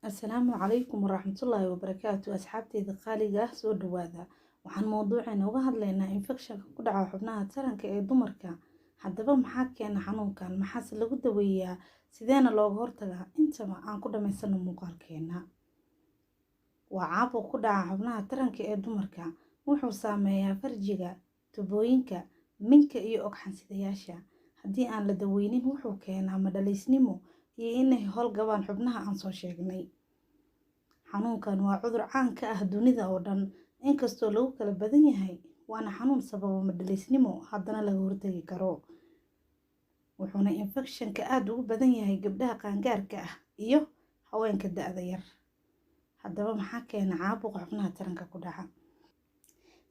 Asalaamu calaykum waraxmatullaahi wabarakaatu. Asxaabteyda qaaliga ah, soo dhawaada. Waxaan mowduuceena uga hadlaynaa infekshanka ku dhaca xubnaha taranka ee dumarka. Haddaba maxaa keena xanuunkan? Maxaase lagu daweeyaa? Sideena looga hortagaa? Intaba aan ku dhamaysano muuqaalkeena. Waa caabuq ku dhaca xubnaha taranka ee dumarka. Wuxuu saameeyaa farjiga, tubooyinka, minka iyo ogxansidayaasha. Haddii aan la daweynin, wuxuu keenaa madhalaysnimo iyo inay howlgabaan xubnaha aan soo sheegnay. Xanuunkan waa cudur caan ka ah dunida oo dhan, inkastoo lagu kala badan yahay, waana xanuun sababa madhalaysnimo, haddana laga hortagi karo. Wuxuuna infekshanka aada ugu badan yahay gabdhaha qaangaarka ah iyo haweenka da-da yar. Haddaba maxaa keena caabuqa xubnaha taranka ku dhaca?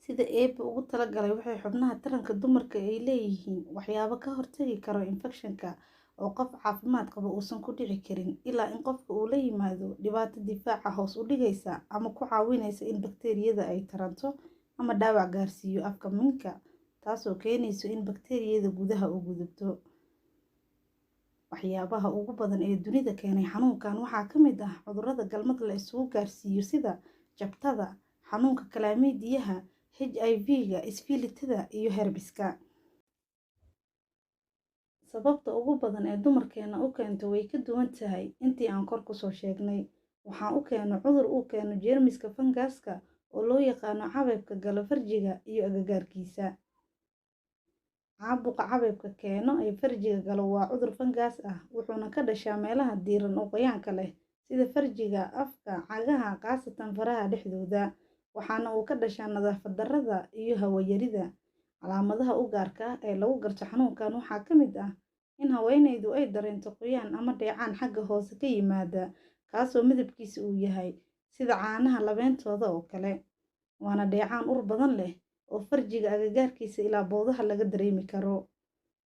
Sida Eebbe ugu talagalay, waxay xubnaha taranka dumarka ay leeyihiin waxyaabo ka hortagi karo infekshanka oo qof caafimaad qaba uusan ku dhici karin, ilaa in qofka uu la yimaado dhibaato difaaca hoos u dhigaysa ama ku caawinaysa in bakteeriyada ay taranto ama dhaawac gaarsiiyo afka minka, taasoo keenayso in bakteeriyada gudaha u gudubto. Waxyaabaha ugu badan ee dunida keenay xanuunkan waxaa ka mid ah cudurrada galmada la isugu gaarsiiyo sida jabtada, xanuunka kalaamiidiyaha, HIV-ga, isfiilitada iyo herbiska. Sababta ugu badan ee dumarkeena u keento way ka duwan tahay intii aan kor kusoo sheegnay. Waxaa u keeno cudur uu keeno jeermiska fangaska oo loo yaqaano cabeebka gala farjiga iyo agagaarkiisa. Caabuqa cabeebka keeno ee farjiga galo waa cudur fangas ah, wuxuuna ka dhashaa meelaha diiran oo qoyaanka leh sida farjiga, afka, cagaha, khaasatan faraha dhexdooda, waxaana uu ka dhashaa nadaafad darrada iyo hawo-yarida. Calaamadaha u gaarka ah ee lagu garto xanuunkan waxaa ka mid ah in haweeneydu ay dareento qoyaan ama dheecaan xagga hoose ka yimaada, kaasoo midabkiisa uu yahay sida caanaha labeentooda oo kale, waana dheecaan ur badan leh oo farjiga agagaarkiisa ilaa bowdaha laga dareemi karo.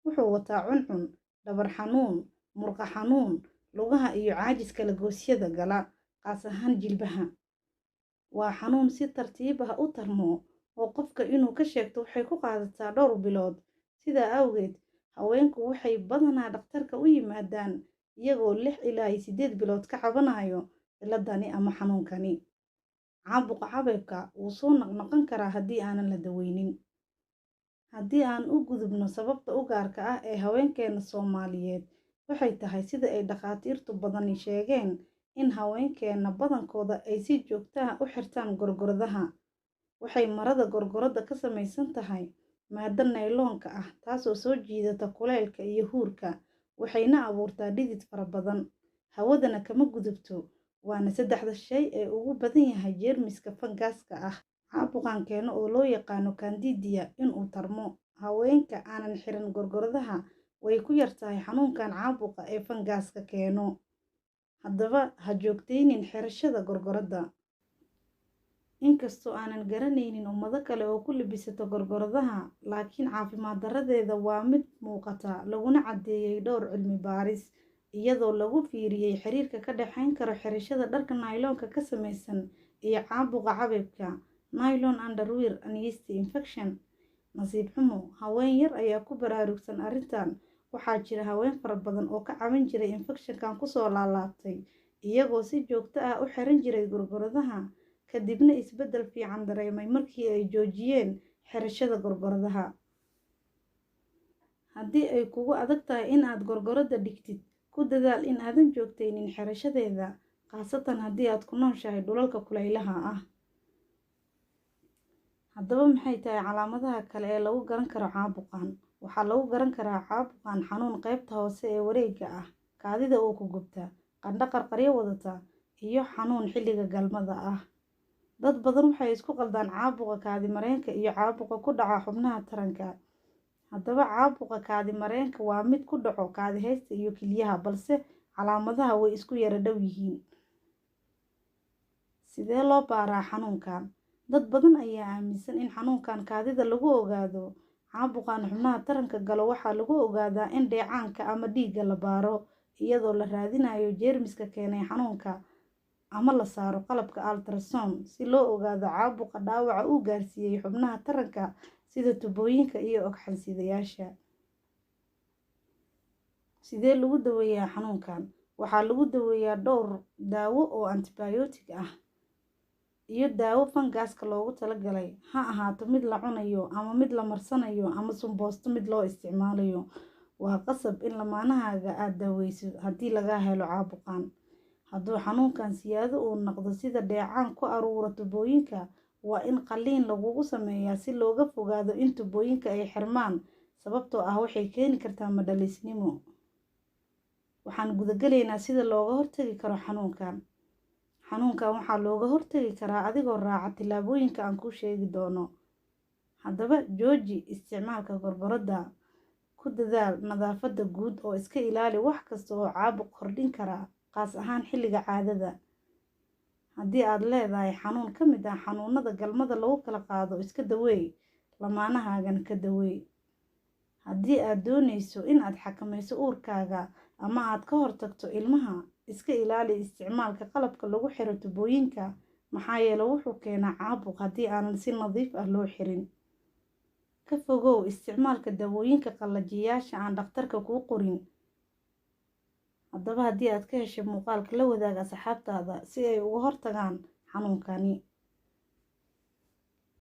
Wuxuu wataa cuncun, dhabar xanuun, murqa xanuun, lugaha iyo caajis kala goosyada gala, qaas ahaan jilbaha. Waa xanuun si tartiib ah u tarmo oo qofka inuu ka sheegto waxay ku qaadataa dhowr bilood. Sidaa awgeed, haweenku waxay badanaa dhakhtarka u yimaadaan iyagoo 6 ilaa 8 bilood ka cabanayo ciladani ama xanuunkani. Caabuqa cabeebka wuu soo noqnoqon karaa haddii aanan la daweynin. Haddii aan u gudubno sababta u gaarka ah ee haweenkeena Soomaaliyeed, waxay tahay, sida ay dhakhaatiirtu badani sheegeen, in haweenkeena badankooda ay si joogto ah u xirtaan gorgoradaha. Waxay marada gorgorada ka samaysan tahay maado nayloonka ah, taasoo soo jiidata kuleylka iyo huurka, waxayna abuurtaa dhidid fara badan, hawadana kama gudubto, waana saddexda shay ee ugu badan yahay jeermiska fangaska ah caabuqan keeno oo loo yaqaano Candida inuu tarmo. Haweenka aanan xiran gorgoradaha way ku yartahay xanuunkan caabuqa ee fangaska keeno. Haddaba ha joogtaynin xirashada gorgorada. Inkastoo aanan garanaynin ummado kale oo ku labisato gorgoradaha, laakiin caafimaad daradeeda waa mid muuqata, laguna caddeeyay dhowr cilmi baaris, iyadoo lagu fiiriyey xiriirka ka dhexeyn karo xirashada dharka nayloonka ka samaysan iyo caabuqa cabeebka, nylon underwear and yeast infection. Nasiib xumo, haween yar ayaa ku baraarugsan arrintan. Waxaa jira haween fara badan oo ka caban jiray infekshankan kusoo laalaabtay, iyagoo si joogto ah u xiran jiray gorgoradaha, kadibna isbeddel fiican dareemay markii ay joojiyeen xirashada gorgoradaha. Haddii ay kugu adag tahay in aad gorgorada dhigtid, ku dadaal in aadan joogtaynin xirashadeeda, khaasatan haddii aad ku nooshahay dhulalka kulaylaha ah. Haddaba maxay tahay calaamadaha kale ee lagu garan karo caabuqan? Waxaa lagu garan karaa caabuqan xanuun qaybta hoose ee wareegga ah, kaadida oo ku gubta, qandho qarqaryo wadata iyo xanuun xilliga galmada ah. Dad badan waxay isku qaldaan caabuqa kaadi mareenka iyo caabuqa ku dhaca xubnaha taranka. Haddaba caabuqa kaadi mareenka waa mid ku dhaco kaadiheysta iyo kilyaha, balse calaamadaha way isku yara dhow yihiin. Sidee loo baaraa xanuunkan? Dad badan ayaa aaminsan in xanuunkan kaadida lagu ogaado. Caabuqan xubnaha taranka galo waxaa lagu ogaadaa in dheecaanka ama dhiigga la baaro, iyadoo la raadinayo jeermiska keenay xanuunka, ama la saaro qalabka ultrasound si loo ogaado caabuqa dhaawaca uu gaarsiiyey xubnaha taranka sida tubooyinka iyo ogxansidayaasha. Sidee lagu daweeyaa xanuunkan? Waxaa lagu daweeyaa dhowr daawo oo antibiyootig ah iyo daawo fangaska loogu talagalay, ha ahaato mid la cunayo ama mid la marsanayo ama sumboosto mid loo isticmaalayo. Waa qasab in lamaanahaaga aad daaweyso haddii laga helo caabuqan. Hadduu xanuunkan siyaado uu noqdo sida dheecaan ku aruura tubooyinka, waa in qalliin lagugu sameeyaa si looga fogaado in tubooyinka ay xirmaan, sababtoo ah waxay keeni kartaa madhalaysnimo. Waxaan gudagalaynaa sida looga hortagi karo xanuunkan. Xanuunkan waxaa looga hortagi karaa adigoo raaca tillaabooyinka aan kuu sheegi doono. Haddaba jooji isticmaalka gorgoradda, ku dadaal nadaafadda guud oo iska ilaali wax kasta oo caabuq kordhin kara, qaas ahaan xilliga caadada. Haddii aad leedahay xanuun ka mid ah xanuunada galmada lagu kala qaado, iska daweey, lamaanahaagana ka daweey. Haddii aad doonayso in aad xakameyso uurkaaga ama aad ka hortagto ilmaha, iska ilaali isticmaalka qalabka lagu xiro tubooyinka, maxaa yeelay wuxuu keenaa caabuq haddii aanan si nadiif ah loo xirin. Ka fogow isticmaalka dawooyinka qalajiyaasha aan dhakhtarka kuu qorin. Haddaba haddii aad ka heshay muuqaalka, la wadaag asxaabtaada si ay uga hortagaan xanuunkani.